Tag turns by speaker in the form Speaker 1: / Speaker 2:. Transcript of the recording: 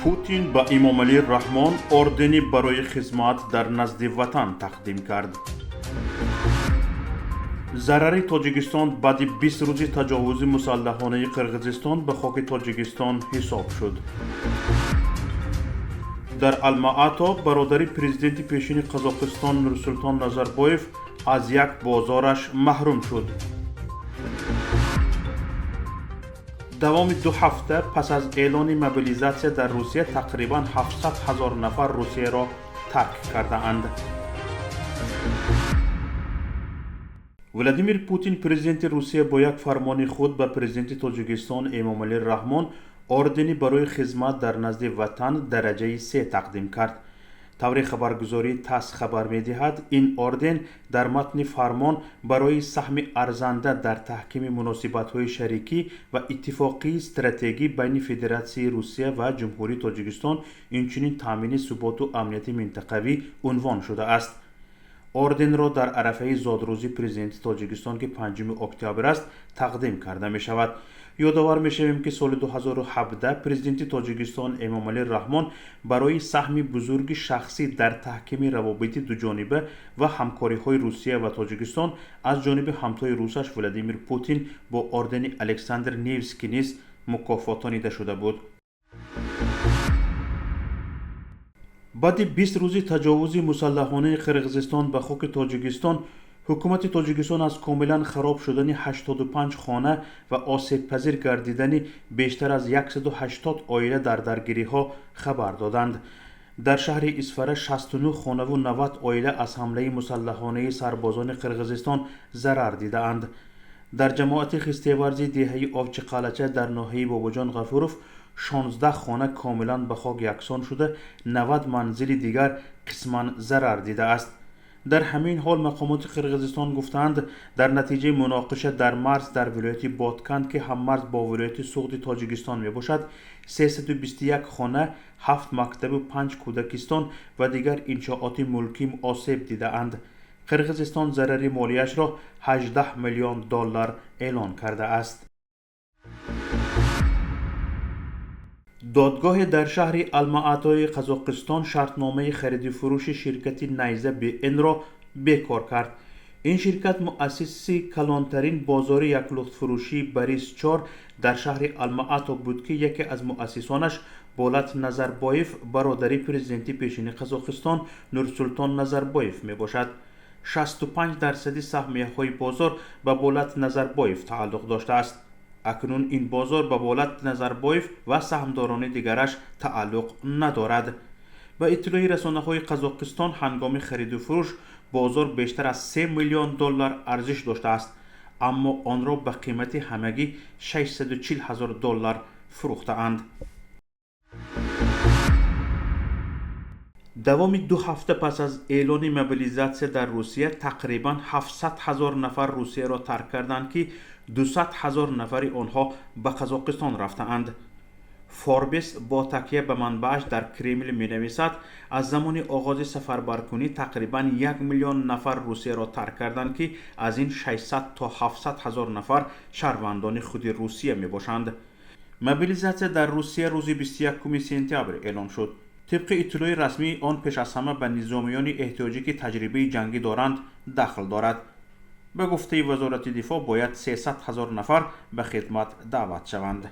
Speaker 1: Путин ба Эмомалӣ Раҳмон ордени барои хизмат дар назди Ватан тақдим кард. Зарари Тоҷикистон баъди 20 рӯзи таҷовузи мусаллаҳонаи Қирғизистон ба хоки Тоҷикистон ҳисоб шуд. Дар Алмаато бародари президенти пешини Қазоқистон Нурсултон Назарбоев аз як бозораш маҳрум шуд. Давоми 2 ҳафта пас аз эълони мобилизатсия дар Русия тақрибан 700 ҳазор нафар Русияро тарк кардаанд. Владимир Путин, президенти Русия, бо як фармони худ ба президенти Тоҷикистон Эмомалӣ Раҳмон ордени барои хизмат дар назди Ватан дараҷаи се тақдим кард. Тавре хабаргузории ТАСС хабар медиҳад, ин орден дар матни фармон барои саҳми арзанда дар таҳкими муносибатҳои шарикӣ ва иттифоқии стратегӣ байни Федератсияи Русия ва Ҷумҳурии Тоҷикистон, инчунин таъмини суботу амнияти минтақавӣ унвон шудааст. Орденро дар арафаи зодрӯзи президенти Тоҷикистон, ки 5 октябр аст, тақдим карда мешавад. Ёдовар мешавем, ки соли 2017 президенти Тоҷикистон Эмомалӣ Раҳмон барои саҳми бузурги шахсӣ дар таҳкими равобити дуҷониба ва ҳамкориҳои Русия ва Тоҷикистон аз ҷониби ҳамтои русаш Владимир Путин бо ордени Александр Невский низ мукофотонида шуда буд. Баъди 20 рӯзи таҷовузи мусаллаҳонаи Қирғизистон ба хоки Тоҷикистон, ҳукумати Тоҷикистон аз комилан хароб шудани 85 хона ва осебпазир гардидани бештар аз 180 оила дар даргириҳо хабар доданд. Дар шаҳри Исфара 69 хонаву 90 оила аз ҳамлаи мусаллаҳонаи сарбозони Қирғизистон зарар дидаанд. Дар ҷамоати хистеварзи деҳаи Овчиқалача дар ноҳияи Бобоҷон Ғафуров 16 хона комилан ба хок яксон шуда, 90 манзили дигар қисман зарар дидааст. Дар ҳамин ҳол мақомоти Қирғизистон гуфтаанд, дар натиҷаи муноқиша дар марз дар вилояти Ботканд, ки ҳаммарз бо вилояти Суғди Тоҷикистон мебошад, 321 хона, 7 мактабу 5 кӯдакистон ва дигар иншооти мулкӣ осеб дидаанд. Қирғизистон зарари молияшро 18 миллион доллар эълон кардааст. Додгоҳе дар шаҳри Алмаатои Қазоқистон шартномаи хариду фурӯши ширкати Найза БН-ро бекор кард. Ин ширкат муассиси калонтарин бозори яклухтфурӯшии Борис 4 дар шаҳри Алмаато буд, ки яке аз муассисонаш Болат Назарбоев, бародари президенти пешини Қазоқистон Нурсултон Назарбоев мебошад. 65% саҳмияҳои бозор ба Болат Назарбоев тааллуқ доштааст. Акнун ин бозор ба Болат Назарбоев ва саҳмдорони дигараш тааллуқ надорад. Ба иттилои расонаҳои Қазоқистон, ҳангоми хариду фурӯш бозор бештар аз 3 миллион доллар арзиш доштааст, аммо онро ба қимати ҳамагӣ 640 ҳазор доллар фурӯхтаанд. Давоми 2 ҳафта пас аз эълони мобилизатсия дар Русия тақрибан 700 ҳазор нафар Русияро тарк карданд, ки 200 ҳазор нафари онҳо ба Қазоқистон рафтаанд. Форбес бо такя ба манбааш дар Кремл менависад, аз замони оғози сафарбаркунӣ тақрибан 1 миллион нафар Русияро тарк карданд, ки аз ин 600 то 700 ҳазор нафар шаҳрвандони худи Русия мебошанд. Мобилизатсия дар Русия рӯзи 21 сентябр эълон шуд. Тибқи иттилои расмӣ, он пеш аз ҳама ба низомиёни эҳтиёҷӣ, ки таҷрибаи ҷангӣ доранд, дахл дорад. Ба гуфтаи Вазорати дифоъ, бояд 300 ҳазор нафар ба хидмат даъват шаванд.